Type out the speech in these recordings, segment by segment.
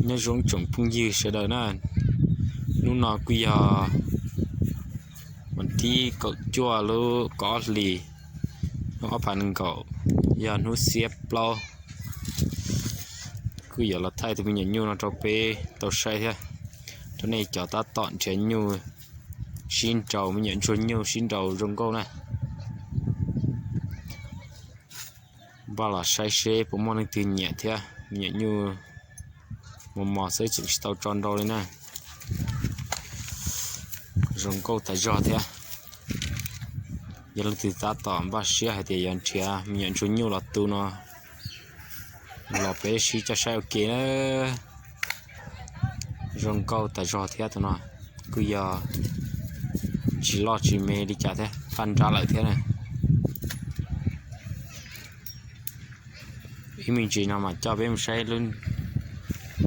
Nyob zoo tsoom phooj ywg sawv daws na, hnub no kuj yog vas thib kaum cuaj lub kaum ob hlis, ob phav nees nkaum, yog hnub xiab plaub. Kuj yuav los thaij tus me nyuam nyuj no rau peb tau saib thiab, rau nej cov tab tom nrhiav nyuj sib nraus, me nyuam ntsuag nyuj sib nraus zoo nkauj na. Npaj los saib seb puas muaj leej twg nyiam thiab. Me nyuam nyuj mos mos xwb, tseem tsis tau tso nrau li na. Zoo nkauj tas zog thiab. Yog leej twg tab tom npaj siab hais tias yuav nrhiav me nyuam ntsuag nyuj los tu no, los peb sib coj saib ua ke na. Zoo nkauj tas zog thiab tus no, kuj yog tsis loj tsis me li cas thiab, paj nrab lawm thiab na. Ib me ntsis no mam coj peb mus saib lub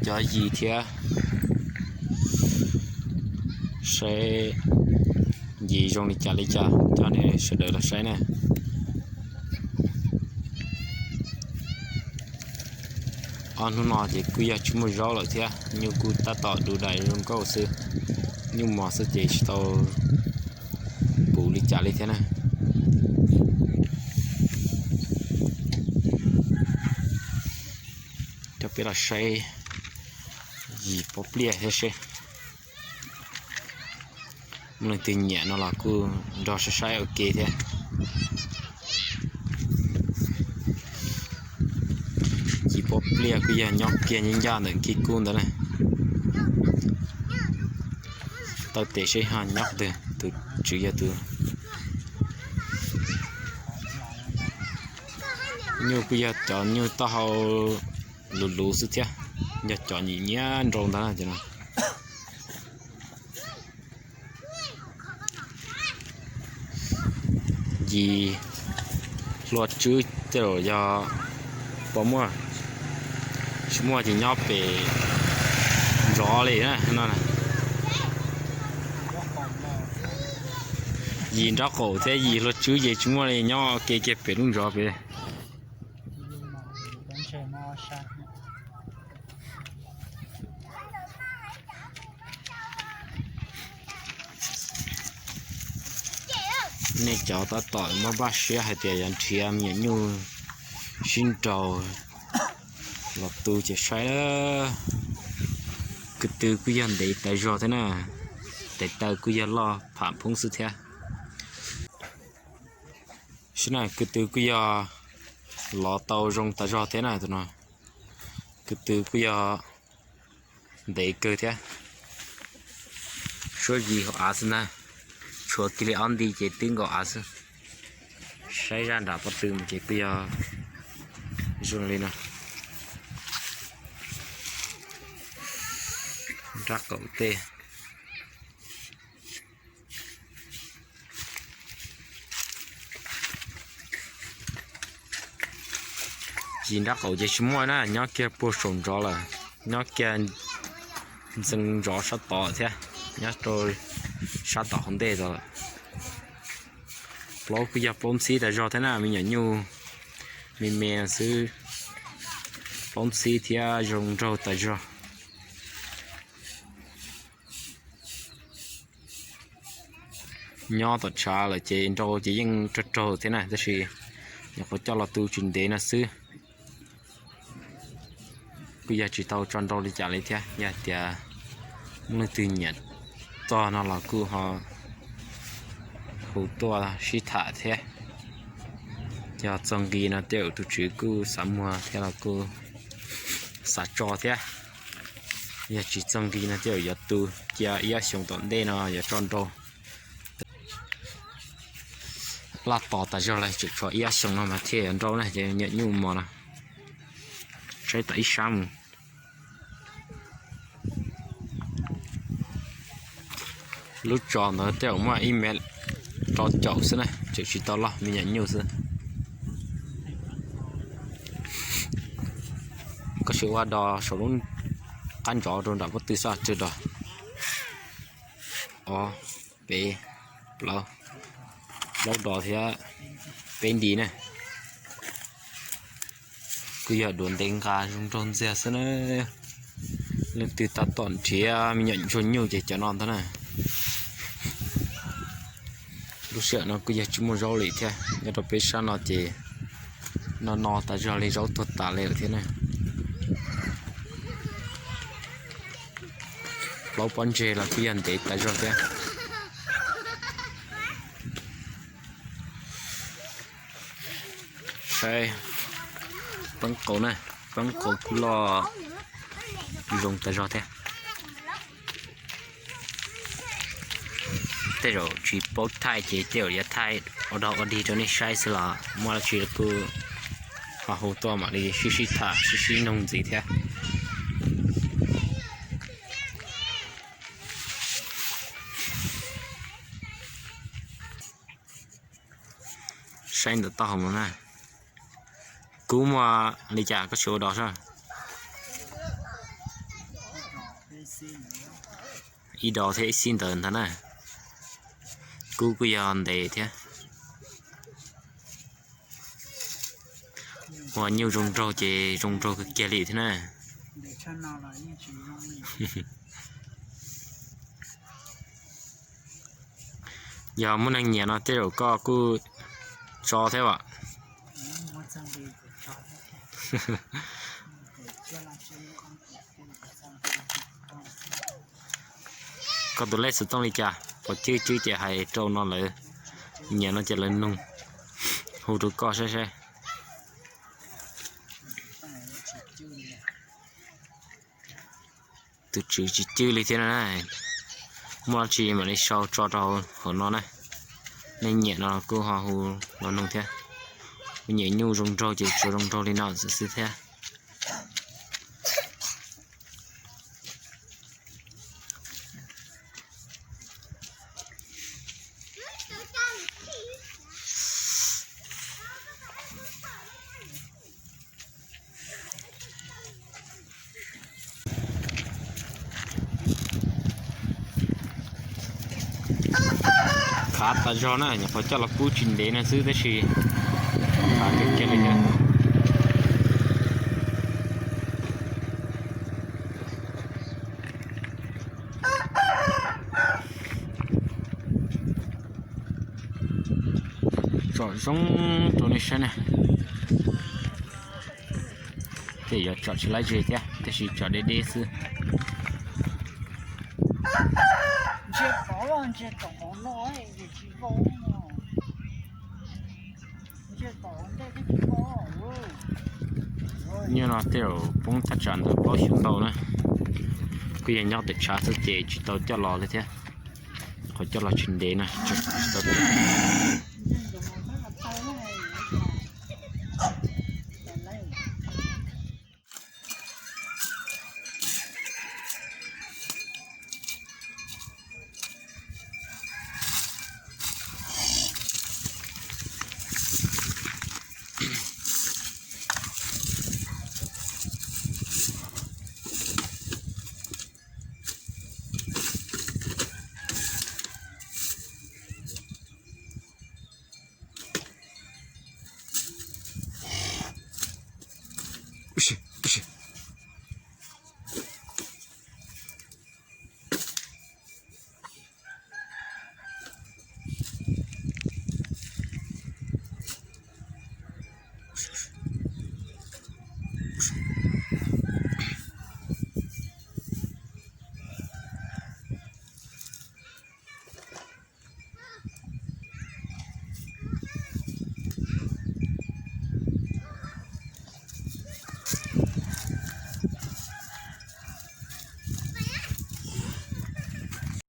cov yis thiab, saib yis zoo li cas li cas coj nej sawv daws los saib na. Ob hnub no ces kuj yog tsis muaj zaub lawm thiab, nyuj kuj tab tom du dais zoo nkauj xwb, nyuj mos xwb ces tsis tau puv li cas li thiab na. Coj peb los saib yis pob pliaj thiab seb muaj leej twg nyiam no los kuj nrog saib saib ua ke thiab. Yis pob pliaj kuj yog nyob kiag ncaj ncaj ntawm kib kub ntawd na. Taw tes seb ho nyob qhov twg, tus tswv yog tus. Nyuj kuj yog cov nyuj taub hau luv luv xwb thiab, yog cov nyiam nyiam nrau ntawd na. Yis hlua tswb tej zaum yog puas muaj, tsis muaj ces nyob pem nrov li no. Yis nraub qaum thiab yis hlua tswb ces tsis muaj li, nyob ke kiag pem lub nrov pem. Nej cov tab tom muab npaj siab hais tias yuav nrhiav me nyuam nyuj sib nraus los tu ces saib. Kwv tw kuj yog ntev tas zog thiab na, tes taw kuj yog loj pham phoob xwb thiab. Sib na kwv tw kuj yog lov tau zoo tas zog thiab na tus no. Kwv tw kuj yog ntev kawg thiab. Suab yis hauv av xwb na, tshuav kiag li ob nti ces twb nkaum av xwb. Saib zaj nram pob tw mus ces kuj yog zoo li no. Nrab qaum tej. Yis nrab qaum ces tsis muaj na, nyob kiag puag saum nrov lawm, nyob kiag ntxeev nrov sab tod thiab, nyob rau sab tom hauv ntej tod lawm. Plaub kuj yog plaub ntxhib tas zog thiab na, me nyuam nyuj me me xwb, plaub ntxhib thiab zoo nraug tas zog. Nyob tom tshav lawm ces nrau ces yeej raug raug thiab na, tab sis nyuam qhuav coj los tu tsis ntev no xwb. Kuj yog tsis tau tso nrau li cas li thiab, yog tias muaj leej twg nyiam txog no los kuj ho hu tuaj sib tham thiab. Yog txog nqi no tej zaum tus tswv kuj xav muag thiab los kuj xav tso thiab. Yog tsis txog nqi no tej zaum yuav tu cia ib ob xyoos tom ntej no yuav tso nrau. Laj tos tas zog lawm, tseem tshuav ib ob xyoos no mas thiaj yuav nrau na, ces nyuam nyuj mos no. Saib tom ib sab mus. Lub tso ntawd tej zaum muaj ib mev rau caum xwb na, tseem tsis tau loj, me nyuam nyuj xwb. Koj sim ua do saum lub qab ntsov rau nram pob tw soj tsw do. Ob, peb, plaub, plaub do thiab peb nti na. Kuj yog duav ntev nqa zoo nraug ntxiag xwb na. Leej twg tab tom nrhiav me nyuam ntsuag nyuj ces cov no ntag na. Lub sij hawm no kuj yog tsis muaj zaub li thiab, nyob rau peb sab no ces no no tas zog li, zaub tuag tas li lawm thiab na. Plaub pob ntseg los kuj yog ntev tas zog thiab. Saib, peeb qau na, peeb qau kuj loj zoo tas zog thiab. Tej zaum tsis paub thaij ces tej zaum yuav thaij ua dog ua dig rau nej saib xwb los muaj dab tsi kuj ho hu tuaj mam li sib sib tham sib sib nug ntxiv thiab. Saib ntawm taub hau no na. Kub muaj li cas koj tsis ua dog soj? Ib dog thiab ib xib ntawd ntag na. Kub kuj yog ntev thiab. Ua nyuj zoo nraug ces zoo nraug kawg kiag li thiab na. Yog muaj neeg nyiam no tej zaum koj kuj tso thiab as. Koj tus lej xov tooj li cas, pom cwb cwb ces hais rau no lawv nyiam no ces lawv nug, hu rau koj saib saib. Tus tswv tsis cwb li thiab na. Muaj dab tsi mam li sau tso rau hauv no na. Nej nyiam no kuj ho hu los nug thiab. Kuv nyiam nyuj zoo nraug ces tsuas zoo nraug li no xwb thiab. Khav tas zog na, nyuam qhuav coj los kub tsis ntev no xwb tab sis khav kawg kiag li thiab. Tsom zoo rau nej saib na. Tej yuav tsom tsis laib ze thiab tab sis tsom deb deb xwb. Nyob no tej zaum poob thaj tsam ntawm plaub xyoo ntau na. Kuj yog nyob tawm tshav xwb ces tsis tau coj los li thiab. Qhov coj los tsis ntev na, tsis tau.